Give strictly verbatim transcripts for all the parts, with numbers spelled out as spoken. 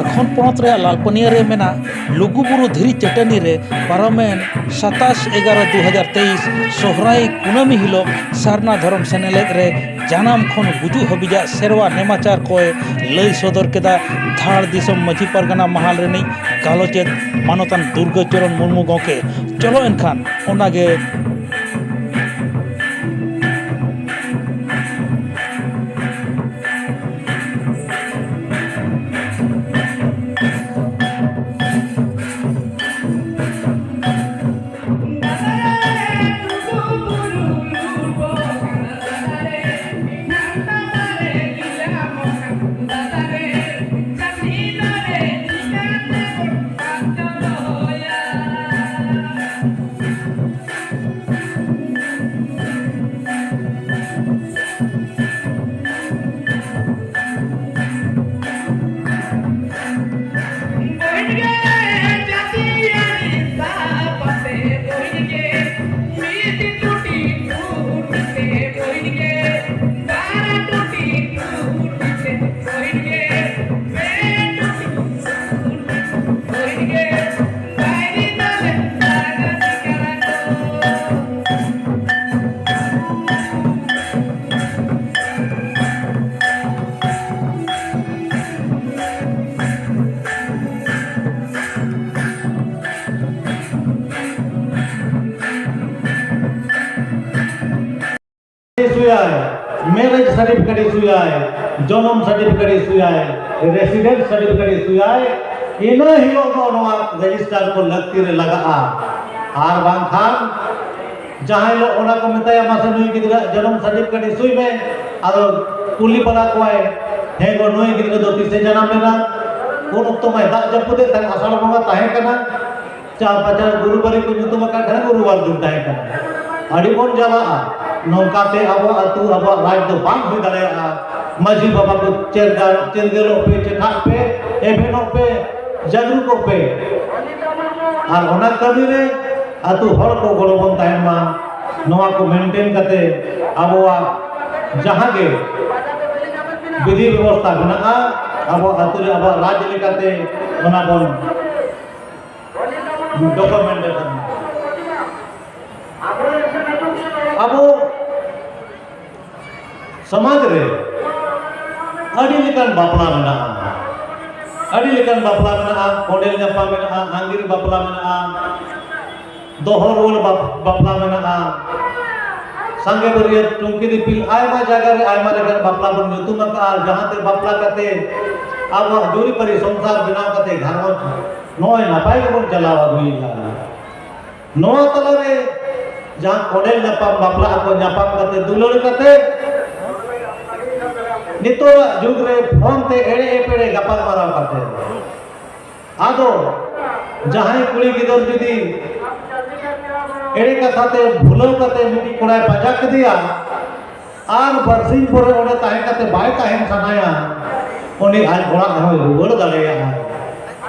ᱡᱷᱟᱲᱠᱷᱚᱸᱰ ᱯᱚᱱᱚᱛ ᱨᱮᱭᱟᱜ ᱞᱟᱞᱯᱟᱹᱱᱤᱭᱟᱹ ᱨᱮ ᱢᱮᱱᱟᱜ ᱞᱩᱜᱩᱵᱩᱨᱩ ᱫᱷᱤᱨᱤ ᱪᱟᱹᱴᱟᱹᱱᱤ ᱨᱮ ᱯᱟᱨᱚᱢᱮᱱ ᱥᱟᱛᱟᱥ ᱮᱜᱟᱨᱚ ᱫᱩ ᱦᱟᱡᱟᱨ ᱛᱮᱭᱤᱥ ᱥᱚᱦᱨᱟᱭ ᱠᱩᱱᱟᱹᱢᱤ ᱦᱤᱞᱳᱜ ᱥᱟᱨᱱᱟ ᱫᱷᱚᱨᱚᱢ ᱥᱮᱱᱮᱞᱮᱫ ᱨᱮ ᱡᱟᱱᱟᱢ ᱠᱷᱚᱱ ᱜᱩᱡᱩᱜ ᱦᱟᱹᱵᱤᱡᱟᱜ ᱥᱮᱨᱣᱟ ᱱᱮᱢᱟᱪᱟᱨ ᱠᱚᱭ ᱞᱟᱹᱭ ᱥᱚᱫᱚᱨ ᱠᱮᱫᱟ ᱫᱷᱟᱲ ᱫᱤᱥᱚᱢ ᱢᱟᱹᱡᱷᱤ ᱯᱟᱨᱜᱟᱱᱟ ᱢᱟᱦᱟᱞ ᱨᱤᱱᱤᱡ ᱜᱟᱞᱚᱪᱮᱫ ᱢᱟᱱᱚᱛᱟᱱ ᱫᱩᱨᱜᱟᱹ ᱪᱚᱨᱚᱱ ᱢᱩᱨᱢᱩ ᱜᱚᱢᱠᱮ᱾ ᱪᱚᱞᱚ ᱮᱱᱠᱷᱟᱱ ᱚᱱᱟᱜᱮ᱾ ᱤᱥᱩᱭᱟᱭ, ᱢᱮᱨᱮᱡᱽ ᱥᱟᱨᱴᱤᱯᱷᱤᱠᱮᱴ ᱤᱥᱩᱭᱟᱭ, ᱡᱚᱱᱚᱢ ᱥᱟᱨᱴᱤᱯᱷᱤᱠᱮᱴ ᱤᱥᱩᱭᱟᱭ, ᱨᱮᱥᱤᱰᱮᱱᱴ ᱥᱟᱨᱴᱤᱯᱷᱤᱠᱮᱴ ᱤᱥᱩᱭᱟᱭ, ᱤᱱᱟᱹ ᱦᱤᱞᱳᱜ ᱫᱚ ᱱᱚᱣᱟ ᱨᱮᱡᱤᱥᱴᱟᱨ ᱠᱚ ᱞᱟᱹᱠᱛᱤ ᱨᱮ ᱞᱟᱜᱟᱜᱼᱟ᱾ ᱟᱨ ᱵᱟᱝᱠᱷᱟᱱ ᱡᱟᱦᱟᱸ ᱦᱤᱞᱳᱜ ᱚᱱᱟ ᱠᱚ ᱢᱮᱛᱟᱭᱟ, "ᱢᱟᱥᱮ ᱱᱩᱭ ᱜᱤᱫᱽᱨᱟᱹ ᱡᱚᱱᱚᱢ ᱥᱟᱨᱴᱤᱯᱷᱤᱠᱮᱴ ᱤᱥᱩᱭ ᱢᱮ", ᱟᱫᱚ ᱠᱩᱞᱤ ᱵᱟᱲᱟ ᱠᱚᱣᱟᱭ, "ᱦᱮᱸ ᱜᱚ, ᱱᱩᱭ ᱜᱤᱫᱽᱨᱟᱹ ᱫᱚ ᱛᱤᱥᱮ ᱡᱟᱱᱟᱢ ᱞᱮᱱᱟ?" ᱩᱱ ᱚᱠᱛᱚ ᱢᱟᱭ ᱫᱟᱜ ᱡᱟᱹᱯᱩᱫᱮᱫ ᱛᱟᱦᱮᱸᱫ, ᱟᱥᱟᱲ ᱵᱚᱸᱜᱟ ᱛᱟᱦᱮᱸ ᱠᱟᱱᱟ᱾ ᱪᱟ ᱯᱟᱪᱟᱨ ᱜᱩᱨᱩ ᱵᱟᱨᱤ ᱠᱚ ᱧᱩᱛᱩᱢ ᱟᱠᱟᱫ ᱠᱷᱟᱱ ᱜᱩᱨᱩ ᱵᱟᱨ ᱫᱤᱱ ᱛᱟᱦᱮᱸ ᱠᱟᱱᱟ᱾ ᱟᱹᱰᱤ ᱵᱚᱱ ᱡᱟᱞᱟᱜᱼᱟ᱾ ᱱᱚᱝᱠᱟᱛᱮ ᱟᱵᱚ ᱟᱹᱛᱩ, ᱟᱵᱚᱣᱟᱜ ᱨᱟᱡᱽ ᱫᱚ ᱵᱟᱝ ᱦᱩᱭ ᱫᱟᱲᱮᱭᱟᱜᱼᱟ᱾ ᱢᱟᱹᱡᱷᱤ ᱵᱟᱵᱟ ᱠᱚ ᱪᱮᱨᱜᱟᱞ-, ᱪᱮᱨᱜᱮᱞᱚᱜ ᱯᱮ, ᱪᱮᱴᱷᱟᱜ ᱯᱮ, ᱮᱵᱷᱮᱱᱚᱜ ᱯᱮ, ᱡᱟᱜᱽᱨᱩᱠᱚᱜ ᱯᱮ᱾ ᱟᱨ ᱚᱱᱟ ᱠᱟᱹᱢᱤ ᱨᱮ ᱟᱹᱛᱩ ᱦᱚᱲ ᱠᱚ ᱜᱚᱲᱚ ᱵᱚᱱ ᱛᱟᱦᱮᱱ ᱢᱟ᱾ ᱱᱚᱣᱟ ᱠᱚ ᱢᱮᱱᱴᱮᱱ ᱠᱟᱛᱮ ᱟᱵᱚᱣᱟᱜ ᱡᱟᱦᱟᱸ ᱜᱮ ᱵᱤᱫᱷᱤ ᱵᱮᱵᱚᱥᱛᱷᱟ ᱢᱮᱱᱟᱜᱼᱟ, ᱟᱵᱚ ᱟᱹᱛᱩ ᱨᱮ ᱟᱵᱚᱣᱟᱜ ᱨᱟᱡᱽ ᱞᱮᱠᱟᱛᱮ ᱚᱱᱟ ᱵᱚᱱ ᱰᱚᱠᱩᱢᱮᱱᱴ ᱟᱠᱟᱫᱟ᱾ ᱟᱵᱚ ᱥᱚᱢᱟᱡᱽ ᱨᱮ ᱟᱹᱰᱤ ᱞᱮᱠᱟᱱ ᱵᱟᱯᱞᱟ ᱢᱮᱱᱟᱜᱼᱟ᱾ ᱟᱹᱰᱤ ᱞᱮᱠᱟᱱ ᱵᱟᱯᱞᱟ ᱢᱮᱱᱟᱜᱼᱟ᱾ ᱠᱚᱸᱰᱮᱞ ᱧᱟᱯᱟᱢ ᱢᱮᱱᱟᱜᱼᱟ, ᱟᱸᱜᱤᱨ ᱵᱟᱯᱞᱟ ᱢᱮᱱᱟᱜᱼᱟ, ᱫᱚᱦᱚ ᱨᱩᱣᱟᱹᱲ ᱵᱟᱯ- ᱵᱟᱯᱞᱟ ᱢᱮᱱᱟᱜᱼᱟ, ᱥᱟᱸᱜᱮ ᱵᱟᱹᱨᱭᱟᱹᱛ, ᱴᱩᱝᱠᱤ ᱫᱤᱯᱤᱞ, ᱟᱭᱢᱟ ᱡᱟᱭᱜᱟ ᱨᱮ ᱟᱭᱢᱟ ᱞᱮᱠᱟᱱ ᱵᱟᱯᱞᱟ ᱵᱚᱱ ᱧᱩᱛᱩᱢ ᱟᱠᱟᱫᱼᱟ, ᱡᱟᱦᱟᱸᱛᱮ ᱵᱟᱯᱞᱟ ᱠᱟᱛᱮ ᱟᱵᱚᱣᱟᱜ ᱡᱩᱨᱤᱯᱟᱹᱨᱤ ᱥᱚᱝᱥᱟᱨ ᱵᱮᱱᱟᱣ ᱠᱟᱛᱮ ᱜᱷᱟᱨᱚᱸᱡᱽ ᱱᱚᱜᱼᱚᱭ ᱱᱟᱯᱟᱭ ᱜᱮᱵᱚᱱ ᱪᱟᱞᱟᱣ ᱟᱹᱜᱩᱭᱮᱫᱟ᱾ ᱱᱚᱣᱟ ᱛᱟᱞᱟᱨᱮ ᱡᱟᱦᱟᱸ ᱠᱚᱸᱰᱮᱞ ᱧᱟᱯᱟᱢ ᱵᱟᱯᱞᱟ ᱟᱠᱚ, ᱧᱟᱯᱟᱢ ᱠᱟᱛᱮ ᱫᱩᱞᱟᱹᱲ ᱠᱟᱛᱮ ᱱᱤᱛᱚᱜᱟᱜ ᱡᱩᱜᱽ ᱨᱮ ᱯᱷᱳᱱ ᱛᱮ ᱮᱲᱮ ᱮᱯᱮᱲᱮ ᱜᱟᱯᱟᱞ ᱢᱟᱨᱟᱣ ᱠᱟᱛᱮ, ᱟᱫᱚ ᱡᱟᱦᱟᱸᱭ ᱠᱩᱲᱤ ᱜᱤᱫᱟᱹᱨ ᱡᱩᱫᱤ ᱮᱲᱮ ᱠᱟᱛᱷᱟ ᱛᱮ ᱵᱷᱩᱞᱟᱹᱣ ᱠᱟᱛᱮ ᱢᱤᱫᱴᱤᱡ ᱠᱚᱲᱟᱭ ᱯᱟᱸᱡᱟ ᱠᱮᱫᱮᱭᱟ, ᱟᱨ ᱵᱟᱨᱥᱤᱧ ᱯᱚᱨᱮ ᱚᱸᱰᱮ ᱛᱟᱦᱮᱸ ᱠᱟᱛᱮ ᱵᱟᱭ ᱛᱟᱦᱮᱱ ᱥᱟᱱᱟᱭᱟ, ᱩᱱᱤ ᱟᱡ ᱚᱲᱟᱜ ᱦᱚᱸᱭ ᱨᱩᱣᱟᱹᱲ ᱫᱟᱲᱮᱭᱟᱜᱼᱟ᱾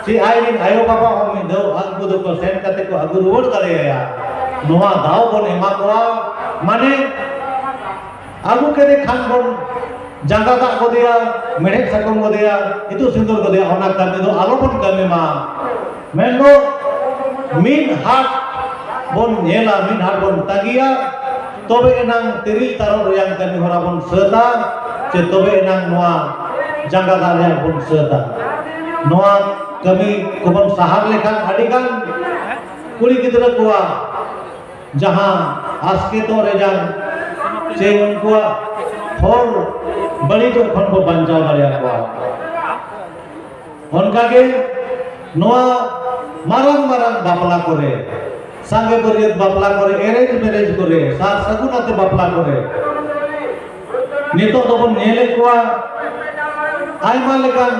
ᱪᱮ ᱟᱡ ᱨᱮᱱ ᱟᱭᱳ ᱵᱟᱵᱟ ᱦᱚᱸ ᱢᱤᱫ ᱫᱷᱟᱣ ᱩᱱᱠᱩ ᱫᱚᱠᱚ ᱥᱮᱱ ᱠᱟᱛᱮ ᱠᱚ ᱟᱹᱜᱩ ᱨᱩᱣᱟᱹᱲ ᱫᱟᱲᱮᱭᱟᱭᱟ᱾ ᱱᱚᱣᱟ ᱫᱟᱣ ᱵᱚᱱ ᱮᱢᱟ ᱠᱚᱣᱟ, ᱢᱟᱱᱮ ᱟᱹᱜᱩ ᱠᱮᱫᱮ ᱠᱷᱟᱱ ᱵᱚᱱ ᱡᱟᱸᱜᱟ ᱫᱟᱜ ᱜᱚᱫᱮᱭᱟ, ᱢᱮᱲᱦᱮᱫ ᱥᱟᱠᱚᱢ ᱜᱚᱫᱮᱭᱟ, ᱤᱛᱩᱫ ᱥᱤᱸᱫᱩᱨ ᱜᱚᱫᱮᱭᱟ, ᱚᱱᱟ ᱠᱟᱹᱢᱤ ᱫᱚ ᱟᱞᱚᱵᱚᱱ ᱠᱟᱹᱢᱤ ᱢᱟ᱾ ᱢᱮᱱᱫᱚ ᱢᱤᱫ ᱦᱟᱴ ᱵᱚᱱ ᱧᱮᱞᱟ, ᱢᱤᱫ ᱦᱟᱴ ᱵᱚᱱ ᱛᱟᱺᱜᱤᱭᱟ, ᱛᱚᱵᱮ ᱮᱱᱟᱝ ᱛᱤᱨᱤᱞ ᱛᱟᱨᱚᱵ ᱨᱮᱭᱟᱜ ᱠᱟᱹᱢᱤ ᱦᱚᱨᱟ ᱵᱚᱱ ᱥᱟᱹᱛᱟ, ᱪᱮ ᱛᱚᱵᱮ ᱮᱱᱟᱝ ᱱᱚᱣᱟ ᱡᱟᱸᱜᱟ ᱫᱟᱜ ᱨᱮᱭᱟᱜ ᱵᱚᱱ ᱥᱟᱹᱛᱟ᱾ ᱱᱚᱣᱟ ᱠᱟᱹᱢᱤ ᱠᱚᱵᱚᱱ ᱥᱟᱦᱟᱨ ᱞᱮᱠᱷᱟᱱ ᱟᱹᱰᱤᱜᱟᱱ ᱠᱩᱲᱤ ᱜᱤᱫᱽᱨᱟᱹ ᱠᱚᱣᱟᱜ ᱡᱟᱦᱟᱸ ᱟᱥᱠᱮᱛᱚᱜ ᱨᱮᱭᱟᱜ ᱪᱮ ᱩᱱᱠᱩᱣᱟᱜ ᱦᱚᱨ ᱵᱟᱹᱲᱤᱡᱚᱜ ᱠᱷᱚᱱ ᱵᱚ ᱵᱟᱧᱪᱟᱣ ᱫᱟᱲᱮᱭᱟᱠᱚᱣᱟ᱾ ᱚᱱᱠᱟᱜᱮ ᱱᱚᱣᱟ ᱢᱟᱨᱟᱝ ᱢᱟᱨᱟᱝ ᱵᱟᱯᱞᱟ ᱠᱚᱨᱮ, ᱥᱟᱸᱜᱮ ᱵᱟᱹᱨᱭᱟᱹᱛ ᱵᱟᱯᱞᱟ ᱠᱚᱨᱮ, ᱮᱨᱮᱧᱡᱽ ᱢᱮᱨᱮᱧᱡᱽ ᱠᱚᱨᱮ, ᱥᱟᱨ ᱥᱟᱹᱜᱩᱱ ᱟᱛᱮ ᱵᱟᱯᱞᱟ ᱠᱚᱨᱮ ᱱᱤᱛᱚᱜ ᱫᱚᱵᱚᱱ ᱧᱮᱞᱮᱫ ᱠᱚᱣᱟ ᱟᱭᱢᱟ ᱞᱮᱠᱟᱱ